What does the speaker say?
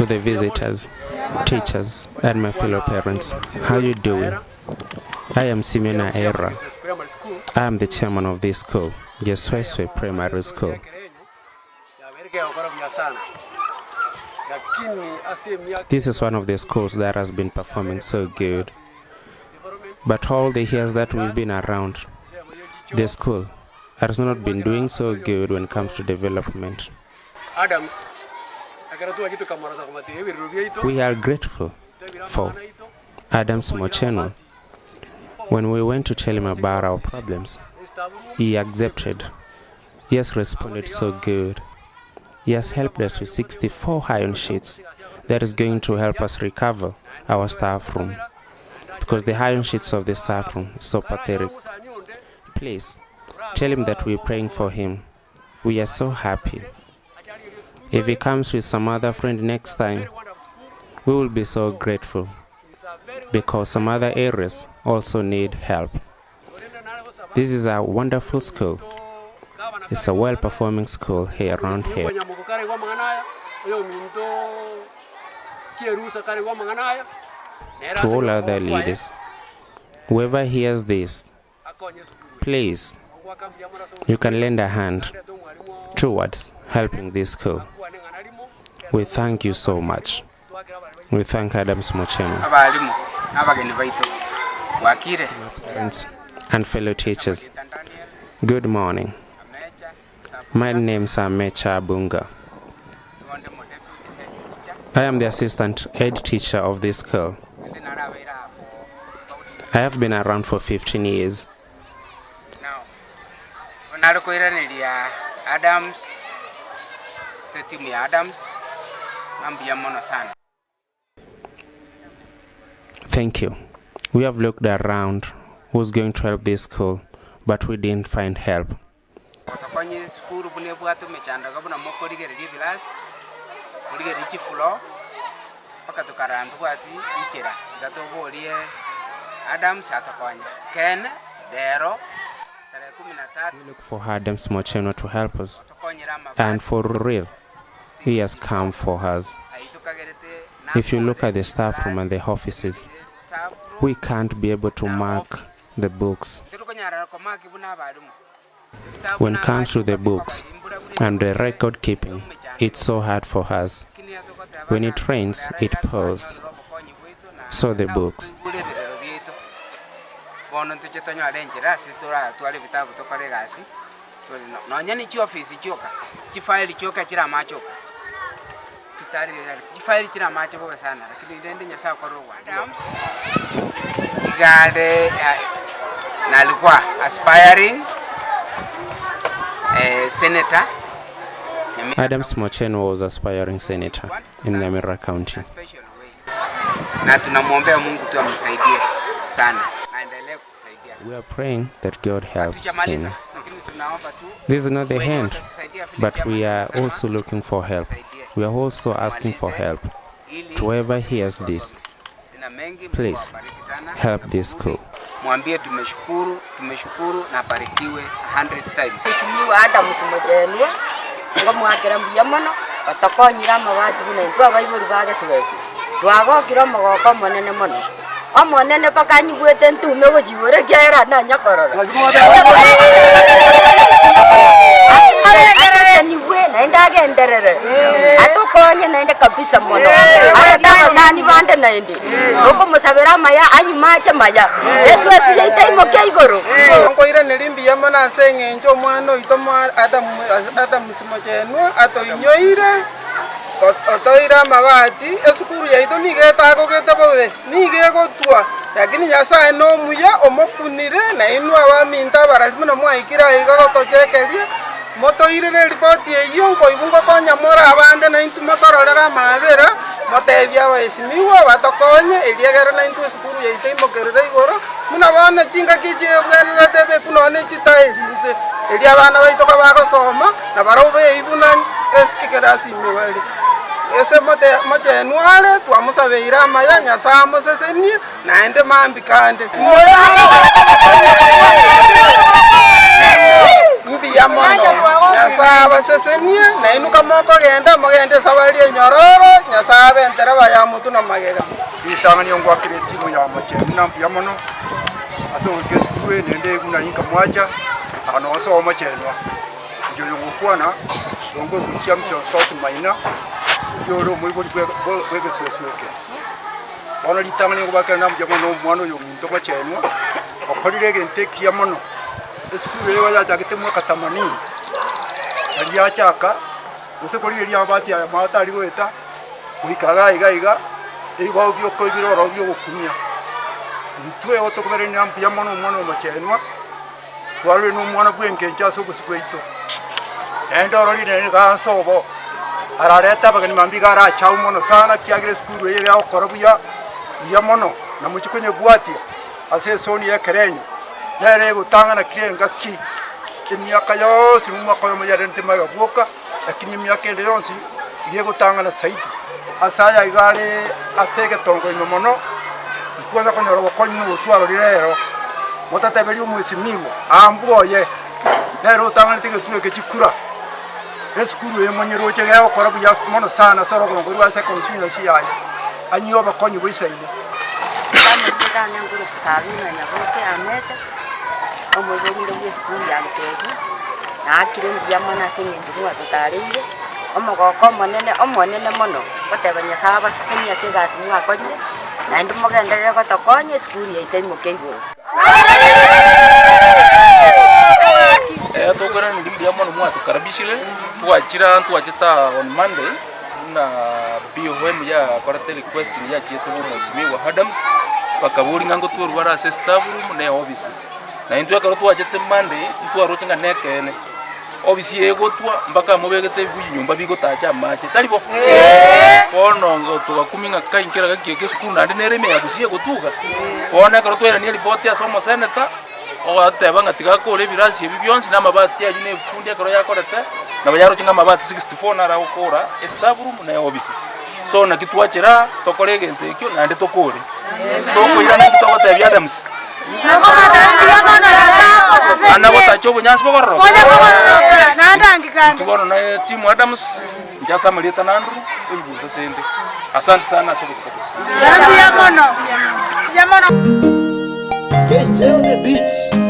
the visitors, teachers, and my fellow parents, how you doing? I am Simeon Aera. I am the chairman of this school, Gesweswe Primary School. This is one of the schools that has been performing so good. But all the years that we've been around, the school has not been doing so good when it comes to development. We are grateful for Adams Mochenwa. When we went to tell him about our problems, he accepted. He has responded so good. He has helped us with 64 iron sheets that is going to help us recover our staff room because the iron sheets of the staff room is so pathetic. Please tell him that we're praying for him. We are so happy. If he comes with some other friend next time, we will be so grateful because some other areas also need help. This is a wonderful school. It's a well-performing school here around here. To all other leaders, whoever hears this, please, you can lend a hand towards helping this school. We thank you so much. We thank Adams Mochenwa. Abalimu na abageni baito, bwakire. Parents and fellow teachers, good morning. My name is Amecha Abunga. I am the assistant head teacher of this school. I have been around for 15 years. Now, nare koiraneria Adams ase etimu ya Adams ng'a mbuya mono sana. Thank you. We have looked around who's going to help this school, but we didn't find help. Gotokonya esukuru buna ebwate emechandoko buna mokorigereria ebirasi, morigererie chifloor, mpaka tokarora ntobwati nchera, tiga toborie Adams atokonye. Ekeene, rero tarehe kumi na tatu We look for Adams Mochenwa to help us, otokonyere and amabati for real, he has come for us. ayio tokagerete If you look nakore at the staff room and the class, offices, staff room we can't be able to na mark office. the books. Ntorikonyara komaki buna abalimu. When it comes to the books and the record keeping, it's so hard for us. When it rains, it pours. So the books. Bono ntoche tonyore enchera ase toratware ebitabu tokore egasi tore nonya ne chiofisi chioka chifaili chioka chire amache oka totari chifaili chire amache bobe sana lakini rende Nyasaye okorire ogwancha. Adams iga are na alikuwa aspiring senator Nyamira Adams County. Mochenwa was aspiring senator in Nyamira County. Special way. Na tunamwombea Mungu tu amsaidie sana. Aendelee kutusaidia. We are praying that God helps him. Hatujamaliza, lakini tunaomba tu This is not the wenye end, watatusaidia vile but chama we are tunasema, also looking for help. tusaidie. We are also asking for Tumalize help. ili To whoever hears this, Sina mengi, Mungu please awabariki sana. help this school. Mwambie tumeshukuru, tumeshukuru na barikiwe 100 times. Mheshimiwa Adams Mochenwa ngomwakera mbuya mono otokonyire amabati buna intwe abaibori ba Gesweswe twagokire omogoko omonene mono omonene mpaka nyigwete ntume gochibora ekiagera nanya korora Asesenigwe naende agenderere atokonye naende kabisa mono arete abasani bande naende tokomosabera amaya anyuma ache maya Yesu yaito aimoke igoro. Nkoiraneria mbuya mono ase eng'encho omwana oito Adams Mochenwa atoinyoire, otoire amabati, esukuru yaito nigo etagogete bobe, nigo egotwa, lakini Nyasaye nomuya omokunire, nainwe abaminto abarari buna mwaikire aiga gotochekeria, motoirere eripoti eyio nkoigwa ngokonya more abande naintwe motororere amaabera, motebie abaesimigwa batokonye erio egere naintwe esukuru yaito imokerere igoro, buna bono chingaki echi ebwenerete ebeku nonye ne chitairi inse, erio abana baito kabagosoma, nabarabwo beyi buna ase ekerasi ime bare. Ase mochenwa are twamosabeire amaya, Nyasae amosesenie, naende mambia kande. Mbuya mono, Nyasae abasesenie. abasesenie, nainwe kamokogenda, mogende esabari enyororo, Nyasae abe entereba ya motwe na magega. Ritang'ani ongwakere etimu ya mochenu na mbuya mono ase ogoika esukuru eye naende buna inkamwacha aka nonsi omochenwa. Inche oyo ngokwana nigo nkorusia James Maina, oyio ore omoibori bw'egesuesu eke. Bono ritang'ani ngobakera na mbuya mono omwana oyo ominto mochenwa, okorire egento ekiya mono. Esukuru eye igo yachagete mwaka themanini, nari yachaka, gose korigereria amabati aya amato aria goeta, goika iga iga iga, ebibago biokoibera ororo biogokumia. Intwe igo tokoberania mbuya mono omwana omochenwa. Twarorire nomwana bw'engencho ase obosio bwaito, naende ororire nere iga ase obo, ararete abageni mambia iga arache agwo mono sana ekiagera esukuru eye yagokora buya buya mono, na mochie konyebwatia ase esoni y'ekerenyo, nere egotang'ana kera engaki, emiaka yonsi omwaka oyomo yarentete magega bwoka, lakini emiaka ende yonsi nigo egotang'ana zaidi. Ase aya iga are ase egetongo ime mono, ntitwanya konyora obokonyi buna obo twarorire rero. Motateberie omwesimigwa, Ambua oye, nere otang'anete egetuo eke chikura. Esukuru eye monyeroche gegokora buya mono sana ase orogongo rwa ase econstituency yaye, anyie obokonyi boisaine. Amarieta ane nkorokwa Sabina Nyaboke Amecha, omoibori onde bwa esukuru ya Gesusu, naakire mbuya mono ase eng'encho mwatotareire, omogoko omonene omonene mono, ngoteba Nyasaye abasesenie ase egasi mwakorire, naende mogenderere gotokonya esukuru yaito imoke igoro. Tokoiraneria mbuya mono mwatokarabishire, twachire aa ntwachete aa on Monday, buna BOM yakorete request yachiete bwa omwesimigwa Adams, bakaboria ng'a ngotwerwa are ase estaff room na eofisi. Na intwe ekero twachete Monday, ntwaroche ng'a nekeene, ofisi eye egotwa mpaka mobegete ebinyomba bigotacha amache, tari bo? Bono ngo togakumia ng'a kai nkera gaki eke esukuru naende nere ime ya Gusii egotuga. Bono ekero twairania eripoti ase omoseneta, Ogateba ng'a tiga akore ebirasi ebi bionsi na amabati ayio na ebifundi ekero yakorete, nabo yaroche ng'a amabati 64 naro agokora estaff room na eofisi. So naki twachera aa, tokore egento ekio naende tokore. Tokoirana inki togotebia Adams? Ana gotacha obonyansi bogororoka? Intwe bono na etimu Adams, inche ase amarieta na Andrew, oigwe gose ase inde. Asante sana ase ogotokocha. KJ on the beat.